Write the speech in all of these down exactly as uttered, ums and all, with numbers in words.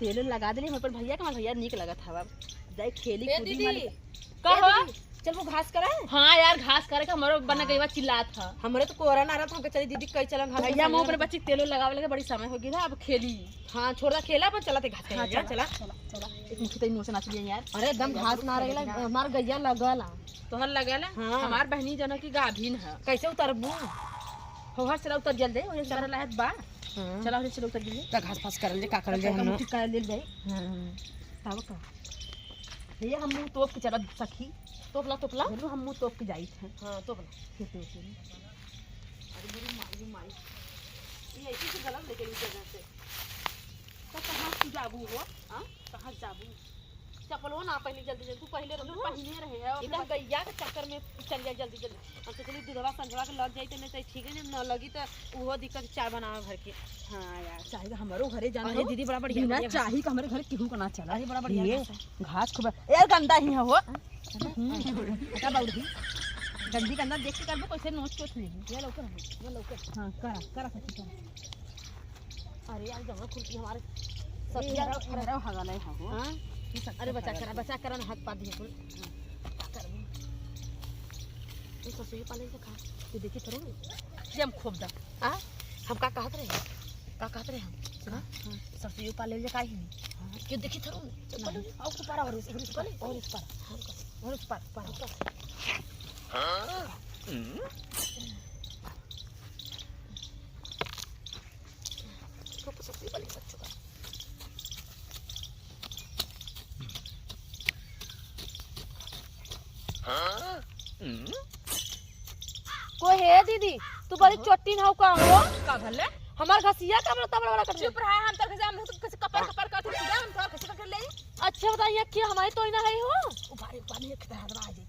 तेल उल लगा देली, हमरे पर भैया के, हमार भैया नीक लगत हवा। जाई खेली ए कूदी दीदी, मालिक। ए कहो। दीदी, चल वो घास करे। हाँ यार, घास करे के हमरो बना हाँ। गईवा चिल्लात ह। हमरे तो कोहरा ना रहत, हमके चली दीदी कही चला घास भैया करे। मुँह पर बच्ची तेल उल लगावे लगे, बड़ी समय हो गई ना, अब खेली। हाँ, छोड़ दा खेला, अपन चला ते घास करे हाँ, जा, चला, चला। चला, चला। एक मुट्ठी तई नोच नाच लिया यार। अरे, एकदम घास ना रहेला, हमार गैया लगला। तोहर लगला? हाँ। हमार बहनी जना की गाभिन ह। कैसे उतरबू? होहर से उतर जल दे, ओहे चला। सारा लहत बा। हाँ। चला, ओहे से उतर जल दे। त घास फास करल जे, का करल जे चल, हमनो? मुट्ठी कर लेल जाई। हाँ। तब का? ये हम मुँह तोप के चलब सखी। तोपला, तोपला। बोलू, हम मुँह तोप के जाइत हैं। हाँ, तोपला। खेते से। अरे मेरी माई, ये माई। ये ऐसे से गलत लेके इस जगह से। तो कहाँ से जाबू हो? हाँ? कहाँ से जाबू? चप्पलो ना पहनी जल्दी जल्दी, तू पहले रहू। पहने रहे है, इधर गैया के चक्कर में चल जाए जल्दी जल्दी। हम तो चली दूधवा संझवा के लग जाई, तो नहीं तो ठीक है, न लगी तो उहो दिक्कत चाय बनावे भर के। हाँ यार, चाय तो हमरो घरे जाना अरे हो। दीदी, बड़ा बढ़िया, बिना बढ़िया। चाही का हमरे घरे केहू का ना चला। अरे बड़ा बढ़िया ये घास है। घास खूब, यार गंदा ही है हो। हाँ, चला। हम्म, हटा बाउर भी। गंदी गंदा देख के करबो, कैसे नोच के उठ लेगी। ये लौके रहो, ये लौके। हाँ, करा, करा सखी, करा। अरे यार, जमा खुरपी हमारे ये सतिया इधर, इधर हगा नहीं है वो। हाँ? ये सब अरे बचा करा, बचा करा ना, हाथ पा दिए कुल। हाँ, कर दे। ये ससुरी पाले के खा। तू देखी थरू? ये हम खूब दा। आ? हम का कहत रहे? का कहत रहे हम? सुना? हाँ। ससुरी पाले ले का ही नहीं? हाँ। क्यों देखी थरू? चल, हाँ। पकड़। और ऊपर, और ऊपर, और ऊपर। हाँ, और ऊपर, ऊपर, ऊपर। हाँ। को हे दीदी, तू बड़ी चोट्टिन हौ का हो? का भले? हमार घसिया का बड़ा, बड़ा, बड़ा कर चुप रहा, हम तो घसिया, हम तो कैसे कपर, कपर करते पूजा, हम तो कैसे कर ले? अच्छा बताइए, क्या हमारी तो ही ना है हो? उबारे, उबारे, एक तरह दबा दे।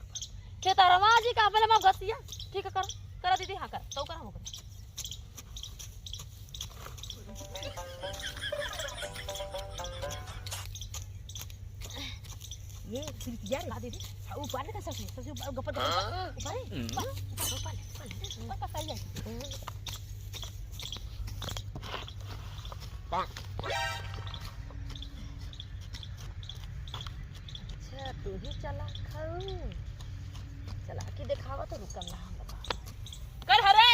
खेतरवा जी का बोले, "माँ घसिया।" ठीक है, कर, करा दीदी, हाँ, कर, तो करा, हो गया। ये सिर्फ यार, ला दीदी। हाँ, ऊपर ले, ससुर, ससुर, ऊपर, ऊपर, ऊपर, ऊपर, ऊपर, ऊपर, ऊपर, ऊपर, ऊपर, ऊपर, ऊपर। अच्छा, तू ही चला खाऊ। चला के देखावा तो रुकल ना हम बता। कर हरे,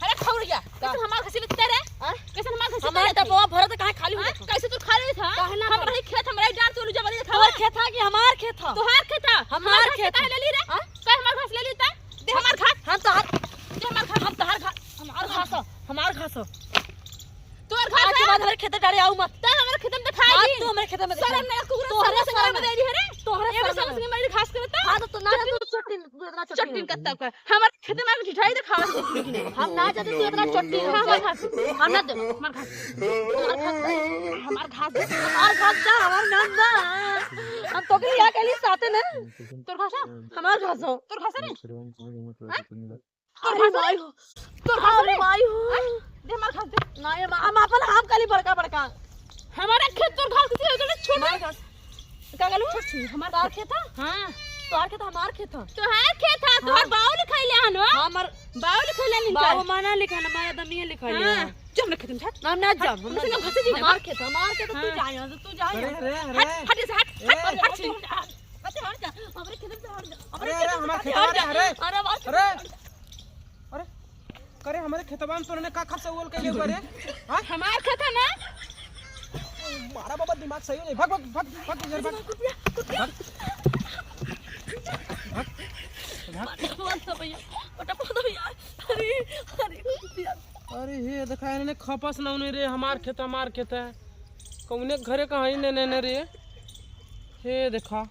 हरे खौरिया, का? कैसे हमार घसी लेते रे? हाँ? कैसे हमार घसी हमार लेते? डब्बा भरत काहे खाली हो हाँ? जाता? कैसे तू खाली था? काहे ना हम खाली? रही खेत, हमरा डार तू जबरी देखावा। तोहर खेत है कि हमार खेत है? तोहार खेत है। हमार हमार खेत खेत। काहे ले ली रे? हाँ? काहे हमार घास ले ली ता? दे हमार घास। हम तोहार, दे हमार घास। हम तोहार घास, हमार घास हो, हमार घास हो। तोर घास आज के है? बाद हमारे खेत डारे आऊ मत। तै हमारे खेत में दिखाई हाँ, दी। तू हमारे खेत में दिखाई। शर्म नहीं, कुकुर तोहरे शर्म से शर्म में दे दी है रे। तोहरे ये शर्म बस में। उसमें मेरी घास करता। हाँ, तो, तो ना, तू चट्टिन, तू इतना चट्टिन। चट्टिन करता का? हमारे खेत में आके ढिठाई दिखावा। हम ना जाते, तू इतना चट्टिन हो। हाँ, हमार घास। हम ना दे, हमार घास। हमार घास। हमार घास दे। हमार घास जा, हमार नाम बा। हम तो के क्या कहली साथे ना? तोर घास है? हमार घास हो। तोर घास है रे? हाँ? तोर अरे घास माई रे? हो। तोर घास अरे रे? माई हो। हाँ? दे हमार घास दे। ना ये माँ, हम अपन हम काली बड़का बड़का। हमारे खेत तोर घास किसी के छोड़ हमार दे। घास। का कहलू? छोड़ छी, हमार तोहार खेत है? हाँ। तोहार खेत हमार खेत है। तोहार खेत है, तोहार हाँ। बाऊ लिखाई ले आनो। हाँ, हमार बाऊ लिखाई ले निकाल। बाऊ माना लिखा ना, हमारा दमिया लिखाई ले हाँ। है। जो हमरे खेत में हट। हम ना हट, जाब, हम ना हमसे जाब। घास जी हमार ना। खेत, हमार खेत, तू हाँ। जा यहाँ से, तू जा अरे, यहाँ से। अरे, अरे, हट, अरे। हट, हट, हट, ए। हट, हट, हट, हट, हट, हमारे खेत से हट जा। अरे, अरे, हमार खेतवा रे, अरे। अरे, हमार अरे। अरे, करे हमरे खेतवा में तोरने का खपसा उगल के लिए रे? हाँ? हमार खेत है ना? मारा बाबा दिमाग सही हो जाए। भाग, भाग, भाग, भाग, इधर भाग। कुतिया, कुतिया। भाग। भाग। भाग। मारा बाबा भैया, पटा पटा भैया। अरे, अरे, कुतिया। अरे, हे देखा, इन्हें खपस ना उन्हें रे, हमार खेत, हमार खेत है। कौने घरे का है, ने, ने, ने रे। हे देखा।